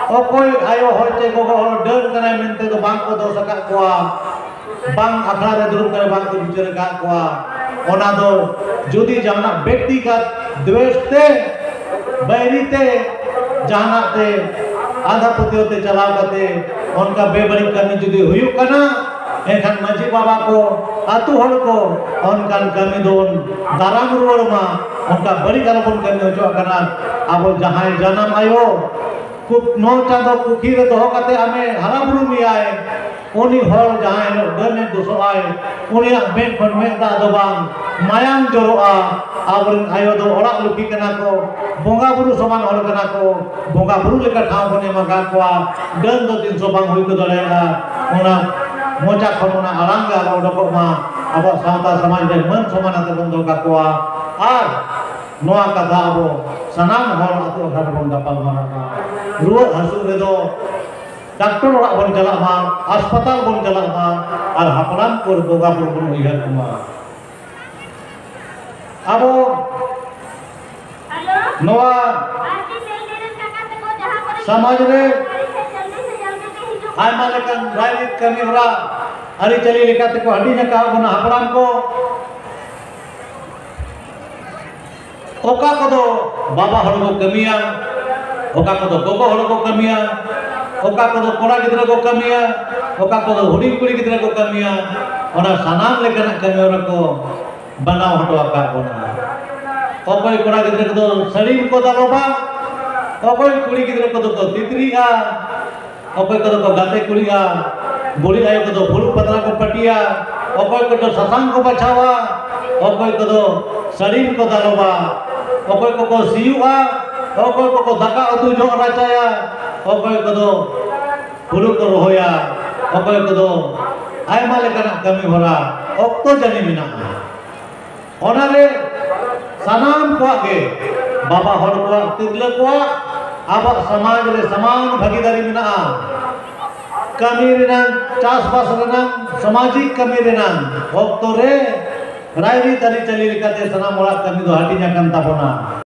ᱚᱠᱚᱭ ᱟᱭᱳ ᱦᱚᱲ ᱪᱮ ᱜᱚᱜᱚ ᱦᱚᱲ ᱰᱟᱹᱱ ᱠᱟᱱᱟᱭ ᱢᱮᱱᱛᱮ ᱫᱚ ᱵᱟᱝ ᱠᱚ ᱫᱳᱥ ᱟᱠᱟᱫ ᱠᱚᱣᱟ, ᱵᱟᱝ ᱟᱠᱷᱲᱟ ᱨᱮ ᱫᱩᱲᱩᱵ ᱠᱟᱛᱮ ᱵᱟᱝ ᱠᱚ ᱵᱤᱪᱟᱹᱨ ᱟᱠᱟᱫ ᱠᱚᱣᱟ᱾ ᱚᱱᱟ ᱫᱚ ᱡᱩᱫᱤ ᱡᱟᱦᱟᱱᱟᱜ ᱵᱮᱠᱛᱤᱜᱚᱛ ᱫᱣᱮᱥ ᱛᱮ, ᱵᱟᱹᱭᱨᱤ ᱛᱮ, ᱡᱟᱦᱟᱱᱟᱜ ᱛᱮ, ᱟᱸᱫᱷᱟ ᱯᱟᱹᱛᱭᱟᱹᱣ ᱛᱮ ᱪᱟᱞᱟᱣ ᱠᱟᱛᱮ ᱚᱱᱠᱟ ᱵᱮᱵᱟᱹᱲᱤᱡ ᱠᱟᱹᱢᱤ ᱡᱩᱫᱤ ᱦᱩᱭᱩᱜ ᱠᱟᱱᱟ, ᱮᱱᱠᱷᱟᱱ ᱢᱟᱹᱡᱷᱤ ᱵᱟᱵᱟ ᱠᱚ, ᱟᱹᱛᱩ ᱦᱚᱲ ᱠᱚ ᱚᱱᱠᱟᱱ ᱠᱟᱹᱢᱤ ᱫᱚᱵᱚᱱ ᱫᱟᱨᱟᱢ ᱨᱩᱣᱟᱹᱲ ᱢᱟ, ᱚᱱᱠᱟ ᱵᱟᱹᱲᱤᱡ ᱟᱞᱚᱵᱚᱱ ᱠᱟᱹᱢᱤ ᱦᱚᱪᱚᱣᱟᱜ ᱠᱟᱱᱟ᱾ ᱟᱵᱚ ᱡᱟᱦᱟᱸᱭ ᱡᱟᱱᱟᱢ ᱟᱭᱳ ᱠᱩᱠ-, ᱱᱚ ᱪᱟᱸᱫᱚ ᱠᱩᱠᱷᱤ ᱨᱮ ᱫᱚᱦᱚ ᱠᱟᱛᱮ ᱟᱢᱮ ᱦᱟᱨᱟ ᱵᱩᱨᱩ ᱢᱮᱭᱟᱭ, ᱩᱱᱤ ᱦᱚᱲ ᱡᱟᱦᱟᱸ ᱦᱤᱞᱳᱜ ᱰᱟᱹᱱᱮ ᱫᱳᱥᱚᱜᱼᱟᱭ, ᱩᱱᱤᱭᱟᱜ ᱢᱮᱫ ᱠᱷᱚᱱ ᱢᱮᱫ ᱫᱟᱜ ᱫᱚ ᱵᱟᱝ, ᱢᱟᱭᱟᱢ ᱡᱚᱨᱚᱜᱼᱟ᱾ ᱟᱵᱚᱨᱮᱱ ᱟᱭᱳ ᱫᱚ ᱚᱲᱟᱜ ᱞᱩᱠᱷᱤ ᱠᱟᱱᱟ ᱠᱚ, ᱵᱚᱸᱜᱟ ᱵᱩᱨᱩ ᱥᱚᱢᱟᱱ ᱦᱚᱲ ᱠᱟᱱᱟ ᱠᱚ, ᱵᱚᱸᱜᱟ ᱵᱩᱨᱩ ᱞᱮᱠᱟ ᱴᱷᱟᱶ ᱵᱚᱱ ᱮᱢ ᱟᱠᱟᱫ ᱠᱚᱣᱟ᱾ ᱰᱟᱹᱱ ᱫᱚ ᱛᱤᱥ ᱦᱚᱸ ᱵᱟᱝ ᱦᱩᱭ ᱠᱚ ᱫᱟᱲᱮᱭᱟᱜᱼᱟ᱾ ᱚᱱᱟ ᱢᱚᱪᱟ ᱠᱷᱚᱱ ᱚᱱᱟ ᱟᱲᱟᱝ ᱜᱮ ᱟᱞᱚ ᱩᱰᱩᱠᱚᱜ ᱢᱟ᱾ ᱟᱵᱚᱣᱟᱜ ᱥᱟᱶᱛᱟ ᱥᱚᱢᱟᱡᱽ ᱨᱮ ᱢᱟᱹᱱ ᱥᱚᱢᱟᱱ ᱟᱛᱮ ᱵᱚᱱ ᱫᱚᱦᱚ ᱠᱟᱠᱚᱣᱟ᱾ ᱟᱨ ᱱᱚᱣᱟ ᱠᱟᱛᱷᱟ ᱟᱵᱚ ᱥᱟᱱᱟᱢ ᱦᱚᱲ ᱟᱹᱛᱩ ᱟᱠᱷᱲᱟ ᱨᱮᱵᱚᱱ ᱜᱟᱯᱟᱞ ᱢᱟᱨᱟᱣ ᱢᱟ᱾ ᱨᱩᱣᱟᱹᱜ ᱦᱟᱹᱥᱩᱜ ᱨᱮᱫᱚ ᱰᱟᱠᱛᱚᱨ ᱚᱲᱟᱜ ᱵᱚᱱ ᱪᱟᱞᱟᱜ ᱢᱟ, ᱦᱟᱥᱯᱟᱛᱟᱞ ᱵᱚᱱ ᱪᱟᱞᱟᱜ ᱢᱟ, ᱟᱨ ᱦᱟᱯᱲᱟᱢ ᱠᱚ ᱵᱚᱸᱜᱟ ᱵᱩᱨᱩ ᱵᱚᱱ ᱩᱭᱦᱟᱹᱨ ᱠᱚᱢᱟ᱾ ᱟᱵᱚ ᱱᱚᱣᱟ ᱥᱚᱢᱟᱡᱽ ᱨᱮ ᱟᱭᱢᱟ ᱞᱮᱠᱟᱱ ᱨᱟᱭᱨᱤᱛ ᱠᱟᱹᱢᱤ ᱦᱚᱨᱟ ᱟᱹᱨᱤᱪᱟᱹᱞᱤ ᱞᱮᱠᱟᱛᱮ ᱠᱚ ᱦᱟᱹᱴᱤᱧ ᱟᱠᱟᱫ ᱵᱚᱱᱟ ᱦᱟᱯᱲᱟᱢ ᱠᱚ᱾ ᱚᱠᱟ ᱠᱚᱫᱚ ᱵᱟᱵᱟ ᱦᱚᱲ ᱠᱚ ᱠᱟᱹᱢᱤᱭᱟ, ᱚᱠᱟ ᱠᱚᱫᱚ ᱜᱚᱜᱚ ᱦᱚᱲ ᱠᱚ ᱠᱟᱹᱢᱤᱭᱟ, ᱚᱠᱟ ᱠᱚᱫᱚ ᱠᱚᱲᱟ ᱜᱤᱫᱽᱨᱟᱹ ᱠᱚ ᱠᱟᱹᱢᱤᱭᱟ, ᱚᱠᱟ ᱠᱚᱫᱚ ᱦᱩᱰᱤᱧ ᱠᱩᱲᱤ ᱜᱤᱫᱽᱨᱟᱹ ᱠᱚ ᱠᱟᱹᱢᱤᱭᱟ, ᱚᱱᱟ ᱥᱟᱱᱟᱢ ᱞᱮᱠᱟᱱᱟᱜ ᱠᱟᱹᱢᱤ ᱦᱚᱨᱟ ᱠᱚ ᱵᱮᱱᱟᱣ ᱦᱚᱴᱚ ᱟᱠᱟᱫ ᱵᱚᱱᱟ᱾ ᱚᱠᱚᱭ ᱠᱚᱲᱟ ᱜᱤᱫᱽᱨᱟᱹ ᱠᱚᱫᱚ ᱥᱟᱹᱲᱤᱢ ᱠᱚ ᱫᱟᱞᱚᱵᱟ, ᱚᱠᱚᱭ ᱠᱩᱲᱤ ᱜᱤᱫᱽᱨᱟᱹ ᱠᱚᱫᱚ ᱠᱚ ᱛᱤᱛᱨᱤᱜᱼᱟ, ᱚᱠᱚᱭ ᱠᱚᱫᱚ ᱠᱚ ᱜᱟᱛᱮ ᱠᱩᱲᱤᱜᱼᱟ, ᱵᱩᱲᱦᱤ ᱟᱭᱳ ᱠᱚᱫᱚ ᱯᱷᱩᱲᱩᱜ ᱯᱟᱛᱲᱟ ᱠᱚ ᱯᱟᱹᱴᱤᱭᱟ, ᱚᱠᱚᱭ ᱠᱚᱫᱚ ᱥᱟᱥᱟᱝ ᱠᱚ ᱵᱟᱪᱷᱟᱣᱟ, ᱚᱠᱚᱭ ᱠᱚᱫᱚ ᱥᱟᱹᱲᱤᱢ ᱠᱚ ᱫᱟᱞᱚᱵᱟ, ᱚᱠᱚᱭ ᱠᱚᱠᱚ ᱥᱤᱭᱳᱜᱼᱟ, ᱚᱠᱚᱭ ᱠᱚᱠᱚ ᱫᱟᱠᱟ ᱩᱛᱩ ᱡᱚᱜ ᱨᱟᱪᱟᱭᱟ, ᱚᱠᱚᱭ ᱠᱚᱫᱚ ᱦᱩᱲᱩ ᱠᱚ ᱨᱚᱦᱚᱭᱟ, ᱚᱠᱚᱭ ᱠᱚᱫᱚ ᱟᱭᱢᱟ ᱞᱮᱠᱟᱱᱟᱜ ᱠᱟᱹᱢᱤ ᱦᱚᱨᱟ ᱚᱠᱛᱚ ᱡᱟᱹᱱᱤ ᱢᱮᱱᱟᱜᱼᱟ᱾ ᱚᱱᱟᱨᱮ ᱥᱟᱱᱟᱢ ᱠᱚᱣᱟᱜ ᱜᱮ, ᱵᱟᱵᱟ ᱦᱚᱲ ᱠᱚᱣᱟᱜ, ᱛᱤᱨᱞᱟᱹ ᱠᱚᱣᱟᱜ, ᱟᱵᱚᱣᱟᱜ ᱥᱚᱢᱟᱡᱽ ᱨᱮ ᱥᱚᱢᱟᱱ ᱵᱷᱟᱹᱜᱤᱫᱟᱨᱤ ᱢᱮᱱᱟᱜᱼᱟ᱾ ᱠᱟᱹᱢᱤ ᱨᱮᱱᱟᱜ, ᱪᱟᱥᱵᱟᱥ ᱨᱮᱱᱟᱜ, ᱥᱟᱢᱟᱡᱤᱠ ᱠᱟᱹᱢᱤ ᱨᱮᱱᱟᱜ ᱚᱠᱛᱚ ᱨᱮ ᱨᱟᱭᱨᱤᱛ ᱟᱹᱨᱤᱪᱟᱹᱞᱤ ᱞᱮᱠᱟᱛᱮ ᱥᱟᱱᱟᱢ ᱦᱚᱲᱟᱜ ᱠᱟᱹᱢᱤ ᱫᱚ ᱦᱟᱹᱴᱤᱧ ᱟᱠᱟᱱ ᱛᱟᱵᱚᱱᱟ᱾